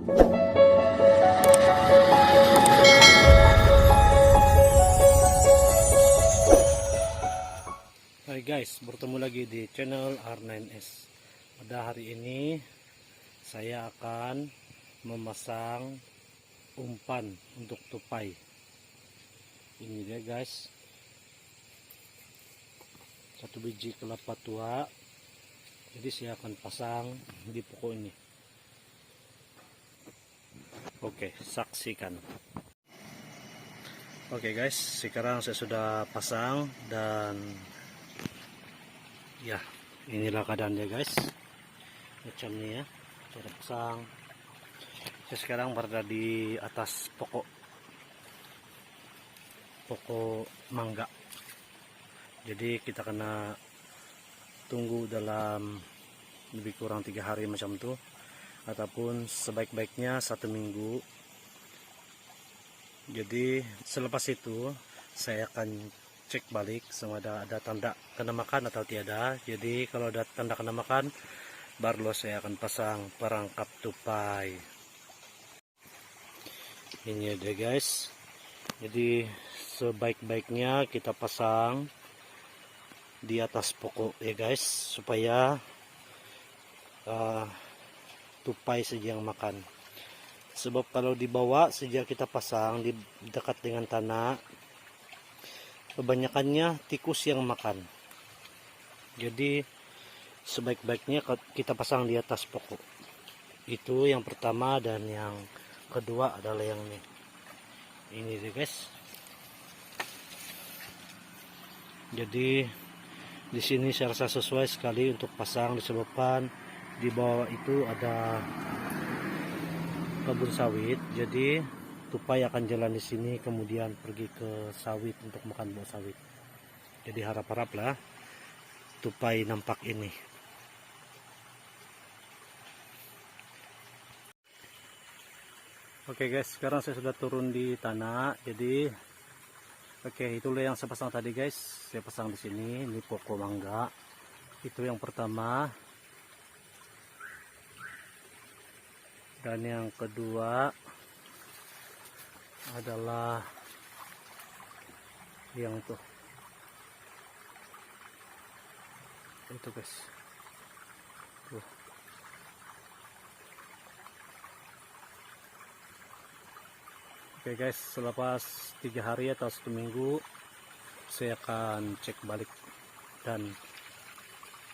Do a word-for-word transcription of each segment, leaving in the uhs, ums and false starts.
Hai guys, bertemu lagi di channel R nine S. Pada hari ini saya akan memasang umpan untuk tupai. Ini dia guys, satu biji kelapa tua. Jadi saya akan pasang di pokok ini. Oke, saksikan. Oke guys, sekarang saya sudah pasang dan ya, inilah keadaan dia guys. Macam ni ya, cara pasang. Saya sekarang berada di atas pokok, pokok mangga. Jadi kita kena tunggu dalam lebih kurang tiga hari macam tu, ataupun sebaik-baiknya satu minggu. Jadi selepas itu saya akan cek balik sama ada, ada tanda kena makan atau tiada. Jadi kalau ada tanda kena makan, barulah saya akan pasang perangkap tupai. Ini dia guys. Jadi sebaik-baiknya kita pasang di atas pokok ya guys, supaya uh, tupai saja yang makan. Sebab kalau di bawah saja kita pasang di dekat dengan tanah, kebanyakannya tikus yang makan. Jadi sebaik-baiknya ka-, kita pasang di atas pokok. Itu yang pertama, dan yang kedua adalah yang ni. Ini dia guys. Jadi di sini saya rasa sesuai sekali untuk pasang disebabkan di bawah itu ada kebun sawit. Jadi tupai akan jalan di sini kemudian pergi ke sawit untuk makan buah sawit. Jadi harap-haraplah tupai nampak ini. Oke guys, sekarang saya sudah turun di tanah. Jadi oke, itulah yang saya pasang tadi guys. Saya pasang di sini, ini pokok mangga. Itu yang pertama. Dan yang kedua adalah yang tu. Itu guys. Tuh. Oke guys, selepas tiga hari atau satu minggu saya akan cek balik dan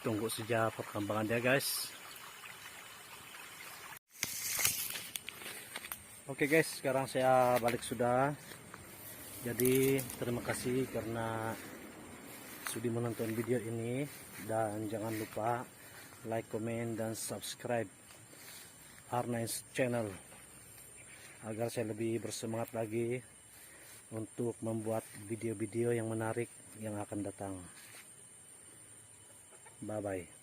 tunggu saja perkembangan dia guys. Oke guys, sekarang saya balik sudah. Jadi terima kasih karena sudi menonton video ini, dan jangan lupa like, komen, dan subscribe R nine channel agar saya lebih bersemangat lagi untuk membuat video-video yang menarik yang akan datang. Bye bye.